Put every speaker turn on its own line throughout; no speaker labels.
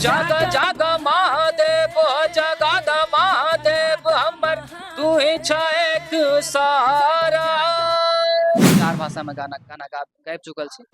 जाग जाग महादेव जगा द महादेव हमर तू ही छ एक सहारा। चार भाषा में गाना गाना गाबि चुकल छी।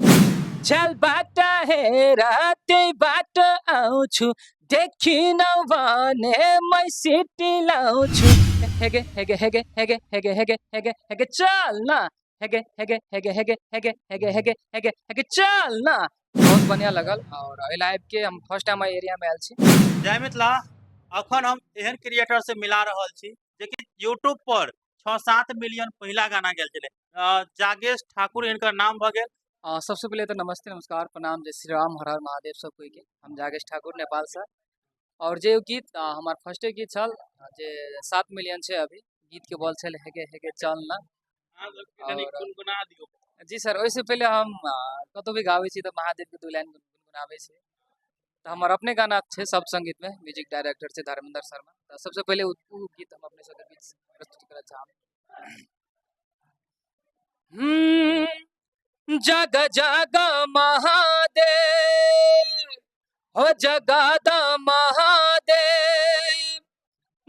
झल बाट हेर त्यही बाट आउँछु, देखिनौ भने मै सिटी लाउँछु। हेगे हेगे हेगे हेगे हेगे हेगे हेगे हेगे चल न, हेगे हेगे हेगे हेगे हेगे हेगे हेगे हेगे हेगे चल न। बहुत बढ़िया लगल और एहि लाइव के हम फर्स्ट टाइम एहि एरिया में आयल छी।
जय मिथिला। अखन हम एहन क्रिएटर से मिला रहल छी जेकि यूट्यूब पर 6-7 मिलियन पहिला गाना गेल छलै। जागेश ठाकुर इनकर नाम भऽ गेल।
सबसे पहिले तऽ नमस्ते, नमस्कार, प्रणाम, जय श्री राम, हर हर महादेव सब कोई के। हम जागेश ठाकुर नेपाल से, और जे गीत हमार फर्स्टे गीत छल जे 7 मिलियन छै अभी, गीत के बोल छल हेगे हेगे चल ना।
अहाँ सबके कनि
और
गुनगुना दियौ।
जी सर, ओहिसँ पहिले हम कतहु भी गाबै छी तऽ महादेव के 2 लाइन गुनगुनाबै छी। तऽ हमर अपने गाना छै सब संगीत में, म्यूजिक डायरेक्टर छै धर्मेंद्र शर्मा। तऽ सबसे पहिले उ गीत हम अपने सबके बीच प्रस्तुत करऽ चाहब। जग जग महादेव हो जगद महादेव,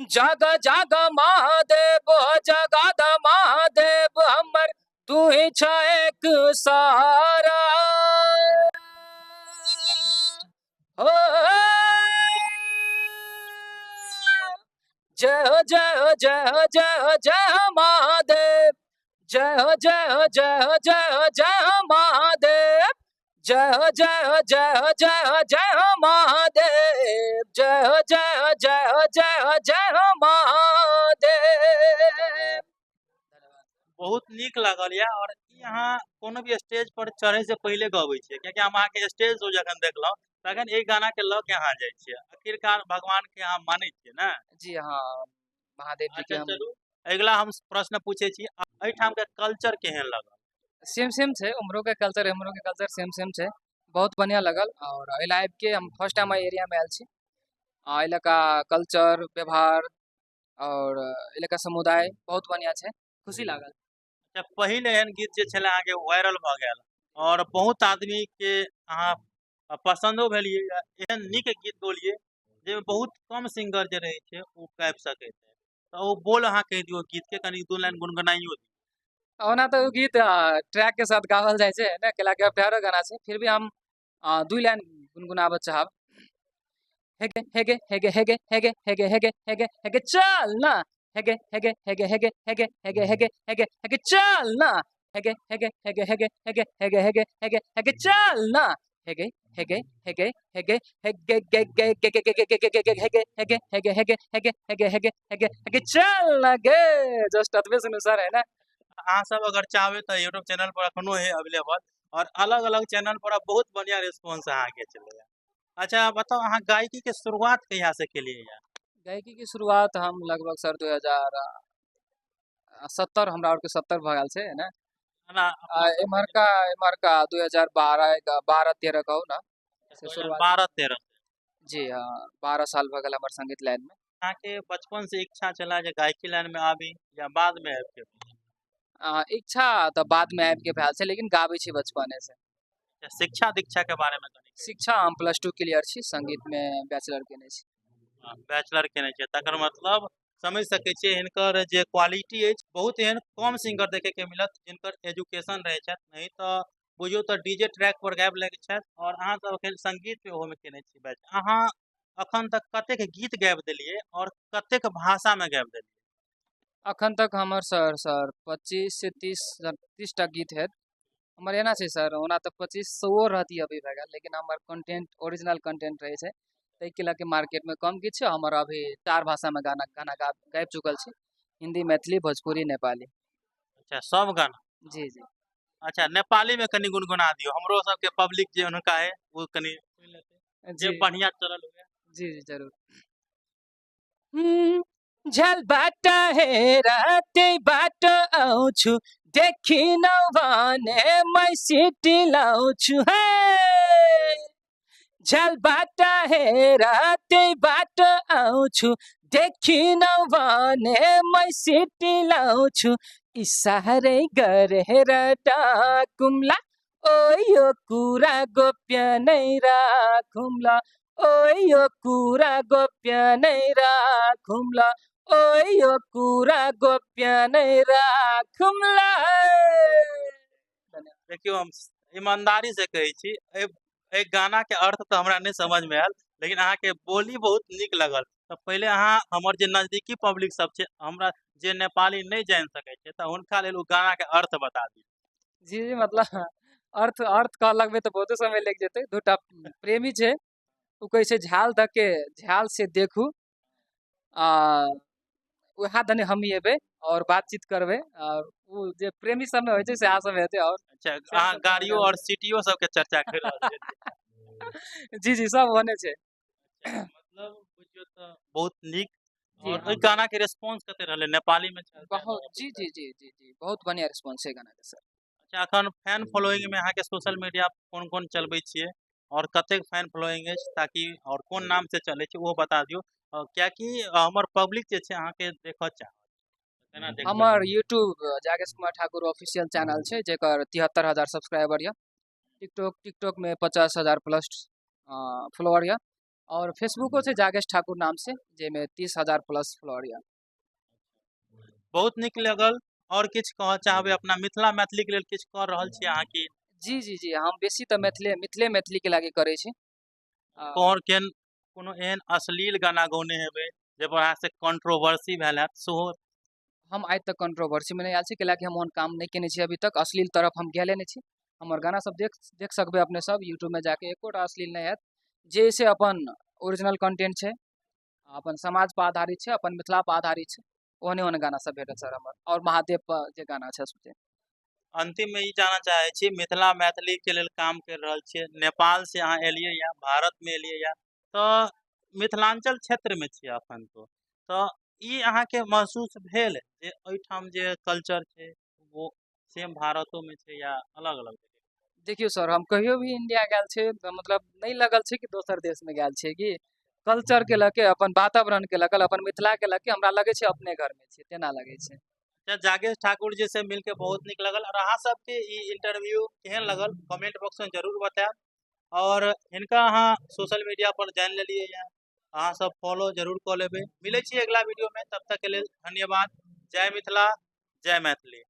जग जग महादेव हो जगद महादेव हमर तू ही छ एक सहारा। हो जय हो जय हो जय हो जय हो जय हो महादेव, जय हो जय हो जय हो जय हो जय हो महादेव, जय हो जय हो जय हो जय हो जय हो महादेव, जय हो जय हो जय हो जय हो जय हो महादेव।
बहुत नीक लागल या। और ई अहाँ कोनो भी स्टेज पर चढ़े से पहिले गबै छियै, कियाकि हम अहाँके स्टेज शो जखन देखलहुँ तखन एहि गाना के लऽ के अहाँ जाइ छियै। आखिरकार भगवान के अहाँ मानै छियै ने?
जी हाँ, महादेव जी के
अच्छा
हम।
चलू, अगिला हम प्रश्न पूछै छी, एहिठाम के कल्चर केहन लगल?
सेम सेम छै, उम्हरो के कल्चर एम्हरो के कल्चर सेम सेम छै। बहुत बढ़िया लगल और एहि लाइव के हम फर्स्ट टाइम एहि एरिया में आयल छी। एहि लका कल्चर, व्यवहार और एहि लका समुदाय बहुत बढ़िया छै, खुशी लागल।
अच्छा, पहिल एहन गीत जे छलै अहाँके वायरल भऽ गेल और बहुत आदमी के अहाँ पसन्दो भेलियै, एहन नीक गीत गौलियै जाहिमे बहुत कम सिंगर जे रहै छै ओ गाबि सकैत है, तऽ ओ बोल अहाँ कहि दियौ गीत के, कनि 2 लाइन गुनगुनाइयो दियौ।
ओना तऽ ओ गीत ट्रैक के साथ गावल जाइ छै ने, कैला कि प्यारो गाना छै, फिर भी हम 2 लाइन गुनगुनाबऽ चाहब। हेगे हेगे हेगे हेगे हेगे हेगे हेगे हेगे हेगे चल ना, हेगे हेगे हेगे हेगे हेगे हेगे हेगे हेगे हेगे चल ना, हेगे हेगे हेगे हेगे हेगे हेगे हेगे हेगे हेगे चल ना, हेगे हेगे हेगे हेगे हेगे गे गे गे गे गे गे गे गे गे हेगे हेगे हेगे हेगे हेगे हेगे हेगे हेगे हेगे चल ना गे। जस्ट अतबे सुनू सर, है ना।
अहाँ सब अगर चाहबै तऽ यूट्यूब चैनल पर अखनो है अवेलेबल और अलग अलग चैनल पर बहुत बढ़िया रिस्पॉन्स अहाँके छलैया। अच्छा बताउ, अहाँ गायकी के शुरुआत कहिया से केलियै या?
गायकी के शुरुआत हम लगभग सर 2070, हमरा आरके 70 भऽ गेल छै, है ना?
ना,
एम्हरका 2012, 12-13 कहू ना, से शुरुआत।
12-13।
जी हाँ, 12 साल भऽ गेल हमर संगीत लाइन में।
अहाँके बचपन से इच्छा छलै जे गायकी लाइन में आबी या बाद में आबि के?
इच्छा तऽ बाद में आबि के भेल छै, लेकिन गाबै छी बचपने से।
शिक्षा दीक्षा के बारे में कनि।
शिक्षा हम +2 क्लियर छी, संगीत में बैचलर केने छी।
बैचलर केने छी, तकर मतलब समझ सकै छियै हिनकर जे क्वालिटी अछि। बहुत एहन कम सिंगर देखे के मिलत जिनकर एजुकेशन रहै छथि, नहीं तऽ बुझियौ तऽ डीजे ट्रैक पर गाबि लै छथि। और अहाँ सब अखन संगीत पे ओहोमे केने छी बैच। अहाँ अखन तक कतेक गीत गाबि देलियै और कतेक भाषा में गाबि देलियै?
अखन तक हमर सर 25 से 30 टा गीत हैत हमर। एना छै सर, ओना तऽ 2500 रहती अभी भए गेल, लेकिन हमर कंटेंट ओरिजिनल कंटेंट रहै छै, ताहिके लऽ के मार्केटमे कम गीत छै। हमर अभी 4 भाषामे गाना गाना गाबि चुकल छी, हिन्दी, मैथिली, भोजपुरी, नेपाली।
अच्छा, सब गाना?
जी जी।
अच्छा, नेपाली में कनि गुनगुना दियौ, हमरो सबके पब्लिक जे हुनका है ओ कनि सुनि लेतै जे
जी।
बढ़िया चलल हुए।
जी जी जरूर। झल बाट हेर त्यही बाट आउँछु, देखिनौ भने मै सिटी लाउँछु। हे झल बाट हेर त्यही बाट आउँछु, देखिनौ भने मै सिटी लाउँछु। इसारै गरेर डाकुम्ला, ओ यो कुरा गोप्य नै राखुम्ला, ओ यो कुरा गोप्य नै राखुम्ला, ओ यो कुरा गोप्य नै राखुम्ला।
देखियौ, हम ईमानदारी से कहै छी, एहि एहि गानाके अर्थ तऽ हमरा नहि समझमे आयल, लेकिन अहाँके बोली बहुत नीक लगल। तऽ पहिले अहाँ हमर जे नजदीकी पब्लिक सब छै, हमरा जे नेपाली नहि जानि सकै छै, तऽ हुनका लेल ओ गानाके अर्थ बता दियौ।
जी जी, मतलब अर्थ अर्थ कहऽ लगबै तऽ बहुते समय लागि जेतै। दूटा प्रेमी छै, ओ कहै छै झाल दऽ के झाल से देखू, आ उएह दने हमही एबै और बातचीत करबै, और ओ जे प्रेमी सबमे होइ छै सएह सब हेतै। और
अच्छा, अहाँ गाड़ियो और सिटियो सबके चर्चा करि रहल छियै?
जी जी, सब ओहने छै।
मतलब बुझियौ तऽ बहुत नीक।
जी।
और ओहि गाना के रेस्पॉन्स कते रहलै नेपाली मे छल?
बहुत, जी जी जी जी जी, बहुत बढ़िया रिस्पॉन्स छै गाना के सर।
अच्छा, अखन फैन फॉलोइंग मे अहाँके सोशल मीडिया कोन कोन चलबै छियै और कतेक फैन फॉलोइंग अछि, ताकि और कोन नाम से चलै छै ओहो बता दियौ, कियाकि हमर पब्लिक जे छै अहाँके देखऽ चाहत, केना देखबै?
हमर YouTube Jagesh Kumar Thakur official channel छै, जेकर 73,000 सब्सक्राइबर यऽ। टिकटॉक में 50,000 प्लस फॉलोअर यऽ, और फेसबुको छै जागेश ठाकुर नाम से, जाहिमे 30,000 प्लस फॉलोअर यऽ।
बहुत नीक लगल। और किछु कहऽ चाहबै अपना मिथिला मैथिलीके लेल? किछु कऽ रहल छी अहाँ की?
जी जी जी, हम बेसी तऽ मैथिले मिथिले मैथिलीके लागी करै छी।
और केहन कोनो एहन अश्लील गाना गौने हेबै जाहिपर अहाँ से कंट्रोवर्सी भेल हैत सेहो?
हम आइ तक कंट्रोवर्सीमे नहि आयल छी, कैलाकि हम ओहन काम नहि केने छी अभी तक। अश्लील तरफ हम गेले नहि छी। हमर गाना सब देख देख सकबै अपने सब यूट्यूबमे जाके, एकोटा अश्लील नहि हैत। जे से अपन ओरिजिनल कंटेंट छै, अपन समाज पर आधारित छै, अपन मिथिला पर आधारित छै, ओहने ओहने गाना सब भेटत सर हमर, और महादेव पर जे गाना छै से।
अंतिम मे ई जानऽ चाहै छी, मिथिला मैथिलीके लेल काम करि रहल छियै, नेपाल से अहाँ एलियै या भारतमे एलियै या तऽ मिथिलाञ्चल क्षेत्रमे छियै अखन, तो तऽ ई अहाँके महसूस भेल जे एहिठाम जे कल्चर छै ओ सेम भारतोमे छै या अलग अलग?
देखियौ सर, हम कहियो भी इंडिया गेल छियै तऽ मतलब नहि लगल छै कि दोसर देशमे गेल छियै, कि कल्चरके लऽ के, अपन वातावरणके लऽ के, अपन मिथिलाके लऽ के हमरा लगै छै अपने घरमे छियै तेना लगै छै।
अच्छा, जागेश ठाकुर जी से मिलके बहुत नीक लगल, और अहाँ सबके ई इंटरव्यू केहन लगल कमेंट बॉक्स में जरूर बतायब, और हिनका अहाँ सोशल मीडिया पर जानि लेलियै या अहाँ सब फॉलो जरूर कऽ लेबै। मिलै छी अगिला वीडियो में, तब तक के लेल धन्यवाद। जय मिथिला, जय मैथिली।